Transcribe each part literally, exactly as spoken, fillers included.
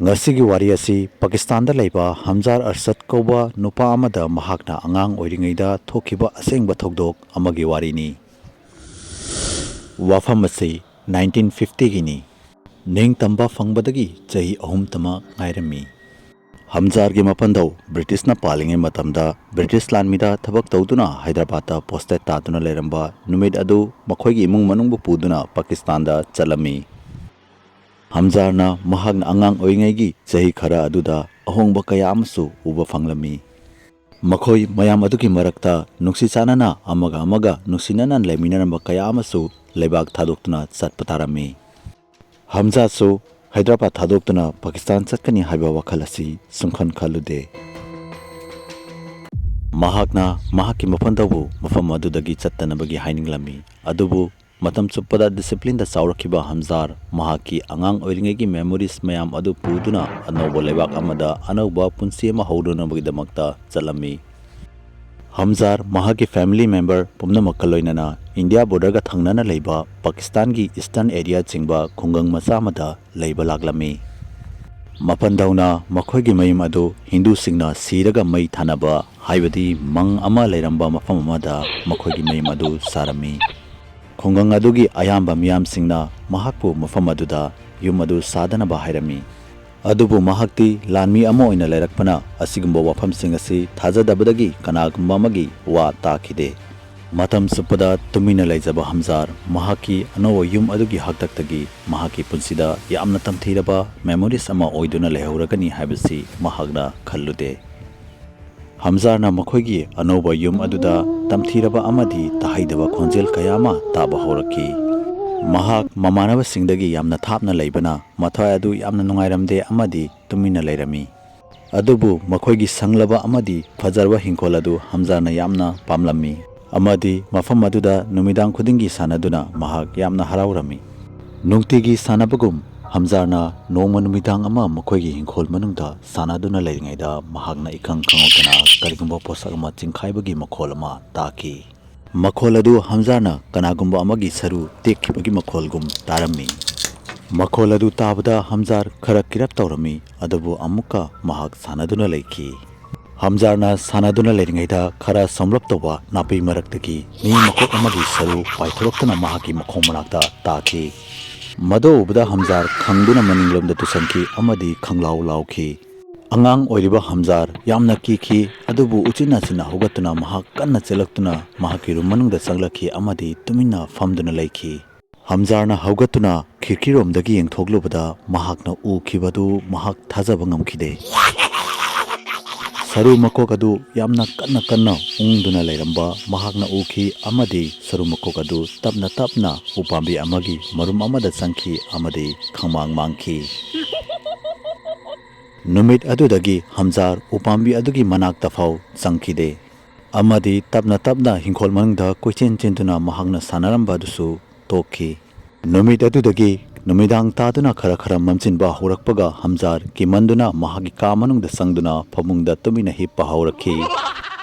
ꯉꯁꯤꯒꯤ ꯋꯥꯔꯤ ꯑꯁꯤ ꯄꯥꯀꯤꯁꯇꯥꯟꯗ ꯂꯩꯕ ꯍꯝꯖꯥꯔ ꯑꯔꯁꯗ ꯀꯧꯕ ꯅꯨꯄꯥ ꯑꯃꯗ ꯃꯍꯥꯛꯅ ꯑꯉꯥꯡ ꯑꯣꯏꯔꯤꯉꯩꯗ ꯊꯣꯛꯈꯤꯕ ꯑꯁꯦꯡꯕ ꯊꯧꯗꯣꯛ ꯑꯃꯒꯤ ꯋꯥꯔꯤꯅꯤ꯫ ꯋꯥꯐꯝ ꯑꯁꯤ ꯅꯥꯏꯟꯇꯤꯟ ꯐꯤꯐꯇꯤꯒꯤꯅꯤ꯫ ꯅꯤꯡꯇꯝꯕ ꯐꯪꯕꯗꯒꯤ ꯆꯍꯤ ꯑꯍꯨꯝꯇꯃꯛ ꯉꯥꯏꯔꯝꯃꯤ꯫ ꯍꯝꯖꯥꯔꯒꯤ ꯃꯄꯟꯗꯧ ꯕ꯭ꯔꯤꯇꯤꯁꯅ ꯄꯥꯜꯂꯤꯉꯩ ꯃꯇꯝꯗ ꯕ꯭ꯔꯤꯇꯤꯁ ꯂꯥꯟꯃꯤꯗ ꯊꯕꯛ ꯇꯧꯗꯨꯅ ꯍꯥꯏꯗ꯭ꯔꯕꯥꯗꯇ ꯄꯣꯁꯇꯦꯗ ꯇꯥꯗꯨꯅ ꯂꯩꯔꯝꯕ ꯅꯨꯃꯤꯠ ꯑꯗꯨ ꯃꯈꯣꯏꯒꯤ ꯏꯃꯨꯡ ꯃꯅꯨꯡꯕꯨ ꯄꯨꯗꯨꯅ ꯄꯥꯀꯤꯁꯇꯥꯟꯗ ꯆꯠꯂꯝꯃꯤ꯫ ꯍꯝꯖꯥꯔꯅ ꯃꯍꯥꯛꯅ ꯑꯉꯥꯡ ꯑꯣꯏꯔꯤꯉꯩꯒꯤ ꯆꯍꯤ ꯈꯔ ꯑꯗꯨꯗ ꯑꯍꯣꯡꯕ ꯀꯌꯥ ꯑꯃꯁꯨ ꯎꯕ ꯐꯪꯂꯝꯃꯤ꯫ ꯃꯈꯣꯏ ꯃꯌꯥꯝ ꯑꯗꯨꯒꯤ ꯃꯔꯛꯇ ꯅꯨꯡꯁꯤ ꯆꯥꯟꯅꯅ ꯑꯃꯒ ꯑꯃꯒ ꯅꯨꯡꯁꯤꯅꯅ ꯂꯩꯃꯤꯟꯅꯔꯝꯕ ꯀꯌꯥ ꯑꯃꯁꯨ ꯂꯩꯕꯥꯛ ꯊꯥꯗꯣꯛꯇꯨꯅ ꯆꯠꯄ ꯇꯥꯔꯝꯃꯤ꯫ ꯍꯝꯖꯥꯁꯨ ꯍꯥꯏꯗ꯭ꯔꯕꯥꯗ ꯊꯥꯗꯣꯛꯇꯨꯅ ꯄꯥꯀꯤꯁꯇꯥꯟ ꯆꯠꯀꯅꯤ ꯍꯥꯏꯕ ꯋꯥꯈꯜ ꯑꯁꯤ ꯁꯨꯡꯈꯟ ꯈꯜꯂꯨꯗꯦ꯫ ꯃꯍꯥꯛꯅ ꯃꯍꯥꯛꯀꯤ ꯃꯐꯝꯗꯕꯨ ꯃꯐꯝ ꯑꯗꯨꯗꯒꯤ ꯆꯠꯇꯅꯕꯒꯤ ꯍꯥꯏꯅꯤꯡꯂꯝꯃꯤ, ꯑꯗꯨꯕꯨ ꯃꯇꯝ ꯆꯨꯞꯄꯗ ꯗꯤꯁꯤꯄ꯭ꯂꯤꯟꯗ ꯆꯥꯎꯔꯛꯈꯤꯕ ꯍꯝꯖꯥꯔ ꯃꯍꯥꯛꯀꯤ ꯑꯉꯥꯡ ꯑꯣꯏꯔꯤꯉꯩꯒꯤ ꯃꯦꯃꯣꯔꯤꯁ ꯃꯌꯥꯝ ꯑꯗꯨ ꯄꯨꯗꯨꯅ ꯑꯅꯧꯕ ꯂꯩꯕꯥꯛ ꯑꯃꯗ ꯑꯅꯧꯕ ꯄꯨꯟꯁꯤ ꯑꯃ ꯍꯧꯔꯨꯅꯕꯒꯤꯗꯃꯛꯇ ꯆꯠꯂꯝꯃꯤ꯫ ꯍꯝꯖꯥꯔ ꯃꯍꯥꯛꯀꯤ ꯐꯦꯃꯤꯂꯤ ꯃꯦꯝꯕꯔ ꯄꯨꯝꯅꯃꯛꯀ ꯂꯣꯏꯅꯅ ꯏꯟꯗꯤꯌꯥ ꯕꯣꯔꯗꯔꯒ ꯊꯪꯅꯅ ꯂꯩꯕ ꯄꯥꯀꯤꯁꯇꯥꯟꯒꯤ ꯏꯁꯇꯔꯟ ꯑꯦꯔꯤꯌꯥ ꯆꯤꯡꯕ ꯈꯨꯡꯒꯪ ꯃꯆꯥ ꯑꯃꯗ ꯂꯩꯕ ꯂꯥꯛꯂꯝꯃꯤ꯫ ꯃꯄꯟꯗꯧꯅ ꯃꯈꯣꯏꯒꯤ ꯃꯌꯨꯝ ꯑꯗꯨ ꯍꯤꯟꯗꯨꯁꯤꯡꯅ ꯁꯤꯔꯒ ꯃꯩ ꯊꯥꯅꯕ, ꯍꯥꯏꯕꯗꯤ ꯃꯪ ꯑꯃ ꯂꯩꯔꯝꯕ ꯃꯐꯝ ꯑꯃꯗ ꯃꯈꯣꯏꯒꯤ ꯃꯌꯨꯝ ꯑꯗꯨ ꯁꯥꯔꯝꯃꯤ꯫ ꯈꯨꯡꯒꯪ ꯑꯗꯨꯒꯤ ꯑꯌꯥꯝꯕ ꯃꯤꯌꯥꯝꯁꯤꯡꯅ ꯃꯍꯥꯛꯄꯨ ꯃꯐꯝ ꯑꯗꯨꯗ ꯌꯨꯝ ꯑꯗꯨ ꯁꯥꯗꯅꯕ ꯍꯥꯏꯔꯝꯃꯤ꯫ ꯑꯗꯨꯕꯨ ꯃꯍꯥꯛꯇꯤ ꯂꯥꯟꯃꯤ ꯑꯃ ꯑꯣꯏꯅ ꯂꯩꯔꯛꯄꯅ ꯑꯁꯤꯒꯨꯝꯕ ꯋꯥꯐꯝꯁꯤꯡ ꯑꯁꯤ ꯊꯥꯖꯗꯕꯗꯒꯤ ꯀꯅꯥꯒꯨꯝꯕ ꯑꯃꯒꯤ ꯋꯥ ꯇꯥꯈꯤꯗꯦ꯫ ꯃꯇꯝ ꯆꯨꯞꯄꯗ ꯇꯨꯃꯤꯟꯅ ꯂꯩꯖꯕ ꯍꯝꯖꯥꯔ ꯃꯍꯥꯛꯀꯤ ꯑꯅꯧꯕ ꯌꯨꯝ ꯑꯗꯨꯒꯤ ꯍꯥꯛꯇꯛꯇꯒꯤ ꯃꯍꯥꯛꯀꯤ ꯄꯨꯟꯁꯤꯗ ꯌꯥꯝꯅ ꯇꯝꯊꯤꯔꯕ ꯃꯦꯃꯣꯔꯤꯁ ꯑꯃ ꯑꯣꯏꯗꯨꯅ ꯂꯩꯍꯧꯔꯒꯅꯤ ꯍꯥꯏꯕꯁꯤ ꯃꯍꯥꯛꯅ ꯈꯜꯂꯨꯗꯦ꯫ ꯍꯝꯖꯥꯔꯅ ꯃꯈꯣꯏꯒꯤ ꯑꯅꯧꯕ ꯌꯨꯝ ꯑꯗꯨꯗ ꯇꯝꯊꯤꯔꯕ ꯑꯃꯗꯤ ꯇꯥꯍꯩꯗꯕ ꯈꯣꯟꯖꯦꯜ ꯀꯌꯥ ꯑꯃ ꯇꯥꯕ ꯍꯧꯔꯛꯈꯤ꯫ ꯃꯍꯥꯛ ꯃꯃꯥꯟꯅꯕꯁꯤꯡꯗꯒꯤ ꯌꯥꯝꯅ ꯊꯥꯞꯅ ꯂꯩꯕꯅ ꯃꯊ꯭ꯋꯥꯏ ꯑꯗꯨ ꯌꯥꯝꯅ ꯅꯨꯡꯉꯥꯏꯔꯝꯗꯦ ꯑꯃꯗꯤ ꯇꯨꯃꯤꯟꯅ ꯂꯩꯔꯝꯃꯤ꯫ ꯑꯗꯨꯕꯨ ꯃꯈꯣꯏꯒꯤ ꯁꯪꯂꯕ ꯑꯃꯗꯤ ꯐꯖꯔꯕ ꯍꯤꯡꯈꯣꯜ ꯑꯗꯨ ꯍꯝꯖꯥꯔꯅ ꯌꯥꯝꯅ ꯄꯥꯝꯂꯝꯃꯤ, ꯑꯃꯗꯤ ꯃꯐꯝ ꯑꯗꯨꯗ ꯅꯨꯃꯤꯗꯥꯡ ꯈꯨꯗꯤꯡꯒꯤ ꯁꯥꯟꯅꯗꯨꯅ ꯃꯍꯥꯛ ꯌꯥꯝꯅ ꯍꯔꯥꯎꯔꯝꯃꯤ꯫ ꯅꯨꯡꯇꯤꯒꯤ ꯁꯥꯟꯅꯕꯒꯨꯝ, ꯍꯝꯖꯥꯔꯅ ꯅꯣꯡꯃ ꯅꯨꯃꯤꯗꯥꯡ ꯑꯃ ꯃꯈꯣꯏꯒꯤ ꯍꯤꯡꯈꯣꯜ ꯃꯅꯨꯡꯗ ꯁꯥꯟꯅꯗꯨꯅ ꯂꯩꯔꯤꯉꯩꯗ ꯃꯍꯥꯛꯅ ꯏꯈꯪ ꯈꯪꯍꯧꯗꯅ ꯀꯔꯤꯒꯨꯝꯕ ꯄꯣꯠꯁꯛ ꯑꯃ ꯆꯤꯡꯈꯥꯏꯕꯒꯤ ꯃꯈꯣꯜ ꯑꯃ ꯇꯥꯈꯤ꯫ ꯃꯈꯣꯜ ꯑꯗꯨ ꯍꯝꯖꯥꯔꯅ ꯀꯅꯥꯒꯨꯝꯕ ꯑꯃꯒꯤ ꯁꯔꯨ ꯇꯦꯛꯈꯤꯕꯒꯤ ꯃꯈꯣꯜꯒꯨꯝ ꯇꯥꯔꯝꯃꯤ꯫ ꯃꯈꯣꯜ ꯑꯗꯨ ꯇꯥꯕꯗ ꯍꯝꯖꯥꯔ ꯈꯔ ꯀꯤꯔꯞ ꯇꯧꯔꯝꯃꯤ, ꯑꯗꯨꯕꯨ ꯑꯃꯨꯛꯀ ꯃꯍꯥꯛ ꯁꯥꯟꯅꯗꯨꯅ ꯂꯩꯈꯤ꯫ ꯍꯝꯖꯥꯔꯅ ꯁꯥꯟꯅꯗꯨꯅ ꯂꯩꯔꯤꯉꯩꯗ ꯈꯔ ꯁꯣꯝꯂꯞ ꯇꯧꯕ ꯅꯥꯄꯤ ꯃꯔꯛꯇꯒꯤ ꯃꯤ ꯃꯀꯣꯛ ꯑꯃꯒꯤ ꯁꯔꯨ ꯄꯥꯏꯊꯣꯔꯛꯇꯨꯅ ꯃꯍꯥꯛꯀꯤ ꯃꯈꯣꯡ ꯃꯅꯥꯛꯇ ꯇꯥꯈꯤ꯫ ꯃꯗꯨ ꯎꯕꯗ ꯍꯝꯖꯥꯔ ꯈꯪꯗꯨꯅ ꯃꯅꯤꯡꯂꯣꯝꯗ ꯇꯨꯁꯟꯈꯤ ꯑꯃꯗꯤ ꯈꯪꯂꯥꯎ ꯂꯥꯎꯈꯤ꯫ ꯑꯉꯥꯡ ꯑꯣꯏꯔꯤꯕ ꯍꯝꯖꯥꯔ ꯌꯥꯝꯅ ꯀꯤꯈꯤ, ꯑꯗꯨꯕꯨ ꯎꯆꯤꯟ ꯅꯥꯆꯤꯟꯅ ꯍꯧꯒꯠꯇꯨꯅ ꯃꯍꯥꯛ ꯀꯟꯅ ꯆꯦꯜꯂꯛꯇꯨꯅ ꯃꯍꯥꯛꯀꯤ ꯔꯨꯝ ꯃꯅꯨꯡꯗ ꯆꯪꯂꯛꯈꯤ ꯑꯃꯗꯤ ꯇꯨꯃꯤꯟꯅ ꯐꯝꯗꯨꯅ ꯂꯩꯈꯤ꯫ ꯍꯝꯖꯥꯔꯅ ꯍꯧꯒꯠꯇꯨꯅ ꯈꯤꯔꯀꯤꯔꯣꯝꯗꯒꯤ ꯌꯦꯡꯊꯣꯛꯂꯨꯕꯗ ꯃꯍꯥꯛꯅ ꯎꯈꯤꯕꯗꯨ ꯃꯍꯥꯛ ꯊꯥꯖꯕ ꯉꯝꯈꯤꯗꯦ꯫ ꯁꯔꯨ ꯃꯀꯣꯛ ꯑꯗꯨ ꯌꯥꯝꯅ ꯀꯟꯅ ꯀꯟꯅ ꯎꯪꯗꯨꯅ ꯂꯩꯔꯝꯕ ꯃꯍꯥꯛꯅ ꯎꯈꯤ ꯑꯃꯗꯤ ꯁꯔꯨ ꯃꯀꯣꯛ ꯑꯗꯨ ꯇꯞꯅ ꯇꯞꯅ ꯎꯄꯥꯝꯕꯤ ꯑꯃꯒꯤ ꯃꯔꯨꯝ ꯑꯃꯗ ꯆꯪꯈꯤ ꯑꯃꯗꯤ ꯈꯪꯃꯥꯡ ꯃꯥꯡꯈꯤ꯫ ꯅꯨꯃꯤꯠ ꯑꯗꯨꯗꯒꯤ ꯍꯝꯖꯥꯔ ꯎꯄꯥꯝꯕꯤ ꯑꯗꯨꯒꯤ ꯃꯅꯥꯛꯇ ꯐꯥꯎ ꯆꯪꯈꯤꯗꯦ ꯑꯃꯗꯤ ꯇꯞꯅ ꯇꯞꯅ ꯍꯤꯡꯈꯣꯜ ꯃꯅꯨꯡꯗ ꯀꯣꯏꯆꯦꯟ ꯆꯦꯟꯗꯨꯅ ꯃꯍꯥꯛꯅ ꯁꯥꯟꯅꯔꯝꯕ ꯑꯗꯨꯁꯨ ꯇꯣꯛꯈꯤ꯫ ꯅꯨꯃꯤꯠ ꯑꯗꯨꯗꯒꯤ ꯅꯨꯃꯤꯗꯥꯡ ꯇꯥꯗꯨꯅ ꯈꯔ ꯈꯔ ꯃꯝꯁꯤꯟꯕ ꯍꯧꯔꯛꯄꯒ ꯍꯝꯖꯥꯔ ꯀꯤꯃꯟꯗꯨꯅ ꯃꯍꯥꯛꯀꯤ ꯀꯥ ꯃꯅꯨꯡꯗ ꯆꯪꯗꯨꯅ ꯐꯃꯨꯡꯗ ꯇꯨꯃꯤꯟꯅ ꯍꯤꯞꯄ ꯍꯧꯔꯛꯈꯤ꯫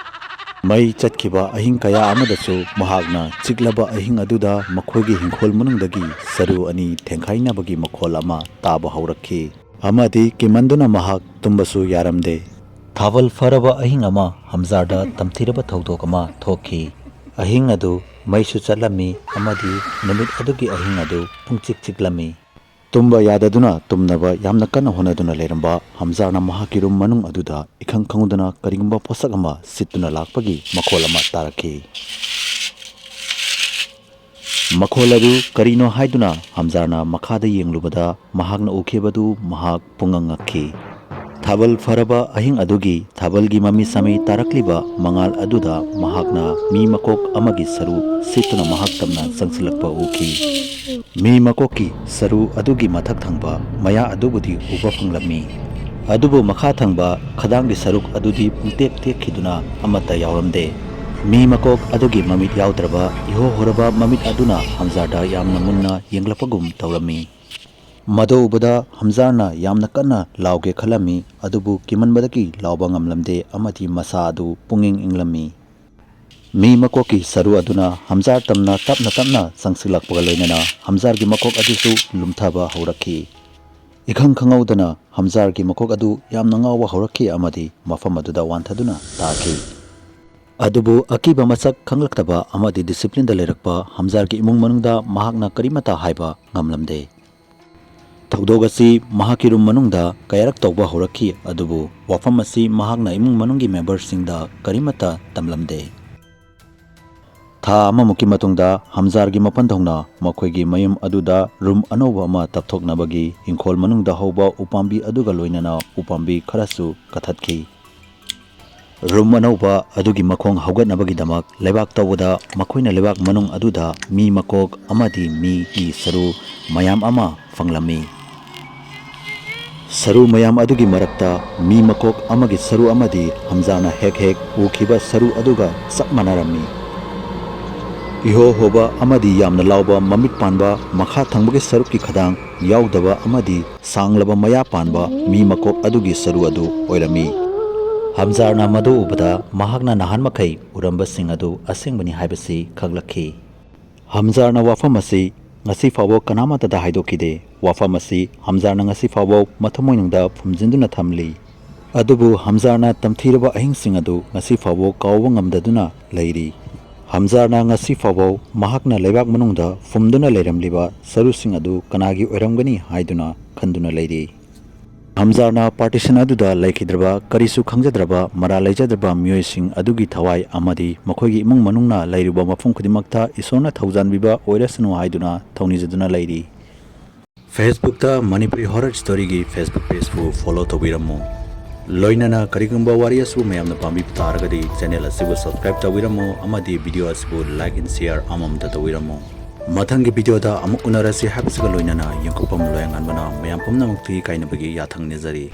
ꯃꯩ ꯆꯠꯈꯤꯕ ꯑꯍꯤꯡ ꯀꯌꯥ ꯑꯃꯗꯁꯨ ꯃꯍꯥꯛꯅ ꯆꯤꯛꯂꯕ ꯑꯍꯤꯡ ꯑꯗꯨꯗ ꯃꯈꯣꯏꯒꯤ ꯍꯤꯡꯈꯣꯜ ꯃꯅꯨꯡꯗꯒꯤ ꯁꯔꯨ ꯑꯅꯤ ꯊꯦꯡꯈꯥꯏꯅꯕꯒꯤ ꯃꯈꯣꯜ ꯑꯃ ꯇꯥꯕ ꯍꯧꯔꯛꯈꯤ꯫ ꯑꯃꯗꯤ ꯀꯤꯃꯟꯗꯨꯅ ꯃꯍꯥꯛ ꯇꯨꯝꯕꯁꯨ ꯌꯥꯔꯝꯗꯦ꯫ ꯊꯥꯕꯜ ꯐꯔꯕ ꯑꯍꯤꯡ ꯑꯃ ꯍꯝꯖꯥꯔꯗ ꯇꯝꯊꯤꯔꯕ ꯊꯧꯗꯣꯛ ꯑꯃ ꯊꯣꯛꯈꯤ꯫ ꯑꯍꯤꯡ ꯑꯗꯨ ꯃꯩꯁꯨ ꯆꯠꯂꯝꯃꯤ ꯑꯃꯗꯤ ꯅꯨꯃꯤꯠ ꯑꯗꯨꯒꯤ ꯑꯍꯤꯡ ꯑꯗꯨ ꯄꯨꯡꯆꯤꯛ ꯆꯤꯛꯂꯝꯃꯤ꯫ ꯇꯨꯝꯕ ꯌꯥꯗꯗꯨꯅ ꯇꯨꯝꯅꯕ ꯌꯥꯝꯅ ꯀꯟꯅ ꯍꯣꯠꯅꯗꯨꯅ ꯂꯩꯔꯝꯕ ꯍꯝꯖꯥꯔꯅ ꯃꯍꯥꯛꯀꯤ ꯔꯨꯝ ꯃꯅꯨꯡ ꯑꯗꯨꯗ ꯏꯈꯪ ꯈꯪꯍꯧꯗꯅ ꯀꯔꯤꯒꯨꯝꯕ ꯄꯣꯠꯁꯛ ꯑꯃ ꯁꯤꯠꯇꯨꯅ ꯂꯥꯛꯄꯒꯤ ꯃꯈꯣꯜ ꯑꯃ ꯇꯥꯔꯛꯈꯤ꯫ ꯃꯈꯣꯜ ꯑꯗꯨ ꯀꯔꯤꯅꯣ ꯍꯥꯏꯗꯨꯅ ꯍꯝꯖꯥꯔꯅ ꯃꯈꯥꯗ ꯌꯦꯡꯂꯨꯕꯗ ꯃꯍꯥꯛꯅ ꯎꯈꯤꯕꯗꯨ ꯃꯍꯥꯛ ꯄꯨꯡꯉꯛ ꯉꯛꯈꯤ꯫ ꯊꯥꯕꯜ ꯐꯔꯕ ꯑꯍꯤꯡ ꯑꯗꯨꯒꯤ ꯊꯥꯕꯜꯒꯤ ꯃꯃꯤ ꯁꯥꯃꯤ ꯇꯥꯔꯛꯂꯤꯕ ꯃꯉꯥꯜ ꯑꯗꯨꯗ ꯃꯍꯥꯛꯅ ꯃꯤ ꯃꯀꯣꯛ ꯑꯃꯒꯤ ꯁꯔꯨ ꯁꯤꯠꯇꯨꯅ ꯃꯍꯥꯛ ꯇꯝꯅ ꯆꯪꯁꯤꯜꯂꯛꯄ ꯎꯈꯤ꯫ ꯃꯤ ꯃꯀꯣꯛꯀꯤ ꯁꯔꯨ ꯑꯗꯨꯒꯤ ꯃꯊꯛ ꯊꯪꯕ ꯃꯌꯥ ꯑꯗꯨꯕꯨꯗꯤ ꯎꯕ ꯐꯪꯂꯝꯃꯤ, ꯑꯗꯨꯕꯨ ꯃꯈꯥ ꯊꯪꯕ ꯈꯗꯥꯡꯒꯤ ꯁꯔꯨꯛ ꯑꯗꯨꯗꯤ ꯄꯨꯡꯇꯦꯛ ꯇꯦꯛꯈꯤꯗꯨꯅ ꯑꯃꯠꯇ ꯌꯥꯎꯔꯝꯗꯦ꯫ ꯃꯤ ꯃꯀꯣꯛ ꯑꯗꯨꯒꯤ ꯃꯃꯤꯠ ꯌꯥꯎꯗ꯭ꯔꯕ ꯏꯍꯣ ꯍꯣꯔꯕ ꯃꯃꯤꯠ ꯑꯗꯨꯅ ꯍꯝꯖꯥꯔꯗ ꯌꯥꯝꯅ ꯃꯨꯟꯅ ꯌꯦꯡꯂꯛꯄꯒꯨꯝ ꯇꯧꯔꯝꯃꯤ꯫ ꯃꯗꯨ ꯎꯕꯗ ꯍꯝꯖꯥꯔꯅ ꯌꯥꯝꯅ ꯀꯟꯅ ꯂꯥꯎꯒꯦ ꯈꯜꯂꯝꯃꯤ, ꯑꯗꯨꯕꯨ ꯀꯤꯃꯟꯕꯗꯒꯤ ꯂꯥꯎꯕ ꯉꯝꯂꯝꯗꯦ ꯑꯃꯗꯤ ꯃꯁꯥ ꯑꯗꯨ ꯄꯨꯡꯏꯪ ꯏꯪꯂꯝꯃꯤ꯫ ꯃꯤ ꯃꯀꯣꯛꯀꯤ ꯁꯔꯨ ꯑꯗꯨꯅ ꯍꯝꯖꯥꯔ ꯇꯝꯅ ꯇꯞꯅ ꯇꯞꯅ ꯆꯪꯁꯤꯜꯂꯛꯄꯒ ꯂꯣꯏꯅꯅ ꯍꯝꯖꯥꯔꯒꯤ ꯃꯀꯣꯛ ꯑꯗꯨꯁꯨ ꯂꯨꯝꯊꯕ ꯍꯧꯔꯛꯈꯤ꯫ ꯏꯈꯪ ꯈꯪꯍꯧꯗꯅ ꯍꯝꯖꯥꯔꯒꯤ ꯃꯀꯣꯛ ꯑꯗꯨ ꯌꯥꯝꯅ ꯉꯥꯎꯕ ꯍꯧꯔꯛꯈꯤ ꯑꯃꯗꯤ ꯃꯐꯝ ꯑꯗꯨꯗ ꯋꯥꯟꯊꯗꯨꯅ ꯇꯥꯈꯤ꯫ ꯑꯗꯨꯕꯨ ꯑꯀꯤꯕ ꯃꯁꯛ ꯈꯪꯂꯛꯇꯕ ꯑꯃꯗꯤ ꯗꯤꯁꯤꯄ꯭ꯂꯤꯟꯗ ꯂꯩꯔꯛꯄ ꯍꯝꯖꯥꯔꯒꯤ ꯏꯃꯨꯡ ꯃꯅꯨꯡꯗ ꯃꯍꯥꯛꯅ ꯀꯔꯤꯃꯠꯇ ꯍꯥꯏꯕ ꯉꯝꯂꯝꯗꯦ꯫ ꯊꯧꯗꯣꯛ ꯑꯁꯤ ꯃꯍꯥꯛꯀꯤ ꯔꯨꯝ ꯃꯅꯨꯡꯗ ꯀꯌꯥꯔꯛ ꯇꯧꯕ ꯍꯧꯔꯛꯈꯤ, ꯑꯗꯨꯕꯨ ꯋꯥꯐꯝ ꯑꯁꯤ ꯃꯍꯥꯛꯅ ꯏꯃꯨꯡ ꯃꯅꯨꯡꯒꯤ ꯃꯦꯝꯕꯔꯁꯤꯡꯗ ꯀꯔꯤꯃꯠꯇ ꯇꯝꯂꯝꯗꯦ꯫ ꯊꯥ ꯑꯃꯃꯨꯛꯀꯤ ꯃꯇꯨꯡꯗ ꯍꯝꯖꯥꯔꯒꯤ ꯃꯄꯟꯗꯧꯅ ꯃꯈꯣꯏꯒꯤ ꯃꯌꯨꯝ ꯑꯗꯨꯗ ꯔꯨꯝ ꯑꯅꯧꯕ ꯑꯃ ꯇꯞꯊꯣꯛꯅꯕꯒꯤ ꯏꯪꯈꯣꯜ ꯃꯅꯨꯡꯗ ꯍꯧꯕ ꯎꯄꯥꯝꯕꯤ ꯑꯗꯨꯒ ꯂꯣꯏꯅꯅ ꯎꯄꯥꯝꯕꯤ ꯈꯔꯁꯨ ꯀꯛꯊꯠꯈꯤ꯫ ꯔꯨꯝ ꯑꯅꯧꯕ ꯑꯗꯨꯒꯤ ꯃꯈꯣꯡ ꯍꯧꯒꯠꯅꯕꯒꯤꯗꯃꯛ ꯂꯩꯕꯥꯛ ꯇꯧꯕꯗ ꯃꯈꯣꯏꯅ ꯂꯩꯕꯥꯛ ꯃꯅꯨꯡ ꯑꯗꯨꯗ ꯃꯤ ꯃꯀꯣꯛ ꯑꯃꯗꯤ ꯃꯤꯒꯤ ꯁꯔꯨ ꯃꯌꯥꯝ ꯑꯃ ꯐꯪꯂꯝꯃꯤ꯫ ꯁꯔꯨ ꯃꯌꯥꯝ ꯑꯗꯨꯒꯤ ꯃꯔꯛꯇ ꯃꯤ ꯃꯀꯣꯛ ꯑꯃꯒꯤ ꯁꯔꯨ ꯑꯃꯗꯤ ꯍꯝꯖꯥꯅ ꯍꯦꯛ ꯍꯦꯛ ꯎꯈꯤꯕ ꯁꯔꯨ ꯑꯗꯨꯒ ꯆꯞ ꯃꯥꯟꯅꯔꯝꯃꯤ꯫ ꯏꯍꯣ ꯍꯣꯕ ꯑꯃꯗꯤ ꯌꯥꯝꯅ ꯂꯥꯎꯕ ꯃꯃꯤꯠ ꯄꯥꯟꯕ ꯃꯈꯥ ꯊꯪꯕꯒꯤ ꯁꯔꯨꯛꯀꯤ ꯈꯗꯥꯡ ꯌꯥꯎꯗꯕ ꯑꯃꯗꯤ ꯁꯥꯡꯂꯕ ꯃꯌꯥ ꯄꯥꯟꯕ ꯃꯤ ꯃꯀꯣꯛ ꯑꯗꯨꯒꯤ ꯁꯔꯨ ꯑꯗꯨ ꯑꯣꯏꯔꯝꯃꯤ꯫ ꯍꯝꯖꯥꯔꯅ ꯃꯗꯨ ꯎꯕꯗ ꯃꯍꯥꯛꯅ ꯅꯍꯥꯟ ꯃꯈꯩ ꯎꯔꯝꯕꯁꯤꯡ ꯑꯗꯨ ꯑꯁꯦꯡꯕꯅꯤ ꯍꯥꯏꯕꯁꯤ ꯈꯪꯂꯛꯈꯤ꯫ ꯍꯝꯖꯥꯔꯅ ꯋꯥꯐꯝ ꯑꯁꯤ ꯉꯁꯤ ꯐꯥꯎꯕ ꯀꯅꯥꯃꯠꯇꯗ ꯍꯥꯏꯗꯣꯛꯈꯤꯗꯦ꯫ ꯋꯥꯐꯝ ꯑꯁꯤ ꯍꯝꯖꯥꯔꯅ ꯉꯁꯤ ꯐꯥꯎꯕ ꯃꯊꯃꯣꯏꯅꯨꯡꯗ ꯐꯨꯝꯖꯤꯟꯗꯨꯅ ꯊꯝꯂꯤ꯫ ꯑꯗꯨꯕꯨ ꯍꯝꯖꯥꯔꯅ ꯇꯝꯊꯤꯔꯕ ꯑꯍꯤꯡꯁꯤꯡ ꯑꯗꯨ ꯉꯁꯤ ꯐꯥꯎꯕ ꯀꯥꯎꯕ ꯉꯝꯗꯗꯨꯅ ꯂꯩꯔꯤ꯫ ꯍꯝꯖꯥꯔꯅ ꯉꯁꯤ ꯐꯥꯎꯕ ꯃꯍꯥꯛꯅ ꯂꯩꯕꯥꯛ ꯃꯅꯨꯡꯗ ꯐꯨꯝꯗꯨꯅ ꯂꯩꯔꯝꯂꯤꯕ ꯁꯔꯨꯁꯤꯡ ꯑꯗꯨ ꯀꯅꯥꯒꯤ ꯑꯣꯏꯔꯝꯒꯅꯤ ꯍꯥꯏꯗꯨꯅ ꯈꯟꯗꯨꯅ ꯂꯩꯔꯤ꯫ ꯍꯝꯖꯥꯔꯅ ꯄꯥꯔꯇꯤꯁꯟ ꯑꯗꯨꯗ ꯂꯩꯈꯤꯗ꯭ꯔꯕ, ꯀꯔꯤꯁꯨ ꯈꯪꯖꯗ꯭ꯔꯕ, ꯃꯔꯥꯜ ꯂꯩꯖꯗ꯭ꯔꯕ ꯃꯤꯑꯣꯏꯁꯤꯡ ꯑꯗꯨꯒꯤ ꯊꯋꯥꯏ ꯑꯃꯗꯤ ꯃꯈꯣꯏꯒꯤ ꯏꯃꯨꯡ ꯃꯅꯨꯡꯅ ꯂꯩꯔꯤꯕ ꯃꯐꯝ ꯈꯨꯗꯤꯡꯃꯛꯇ ꯏꯁꯣꯔꯅ ꯊꯧꯖꯥꯟꯕꯤꯕ ꯑꯣꯏꯔꯁꯅꯨ ꯍꯥꯏꯗꯨꯅ ꯊꯧꯅꯤꯖꯗꯨꯅ ꯂꯩꯔꯤ꯫ Facebookꯇ ꯃꯅꯤꯄꯨꯔꯤ ꯍꯣꯔꯔ ꯁ꯭ꯇꯣꯔꯤꯒꯤ Facebook pageꯄꯨ follow ꯇꯧꯕꯤꯔꯝꯃꯨ꯫ ꯂꯣꯏꯅꯅ ꯀꯔꯤꯒꯨꯝꯕ ꯋꯥꯔꯤ ꯑꯁꯤꯕꯨ ꯃꯌꯥꯝꯅ ꯄꯥꯝꯕꯤꯕ ꯇꯥꯔꯒꯗꯤ channel ꯑꯁꯤꯕꯨ subscribe ꯇꯧꯕꯤꯔꯝꯃꯨ ꯑꯃꯗꯤ video ꯑꯁꯤꯕꯨ like and share ꯑꯃꯃꯝꯇ ꯇꯧꯕꯤꯔꯝꯃꯨ꯫ ꯃꯊꯪꯒꯤ videoꯗ ꯑꯃꯨꯛ ꯎꯅꯔꯁꯤ ꯍꯥꯏꯕꯁꯤꯒ ꯂꯣꯏꯅꯅ ꯌꯦꯡꯊꯣꯛꯐꯝ ꯂꯣꯌꯥꯉꯥꯟꯕꯅ ꯃꯌꯥꯝ ꯄꯨꯝꯅꯃꯛꯀꯤ ꯀꯥꯏꯅꯕꯒꯤ ꯌꯥꯊꯪ ꯅꯤꯖꯔꯤ꯫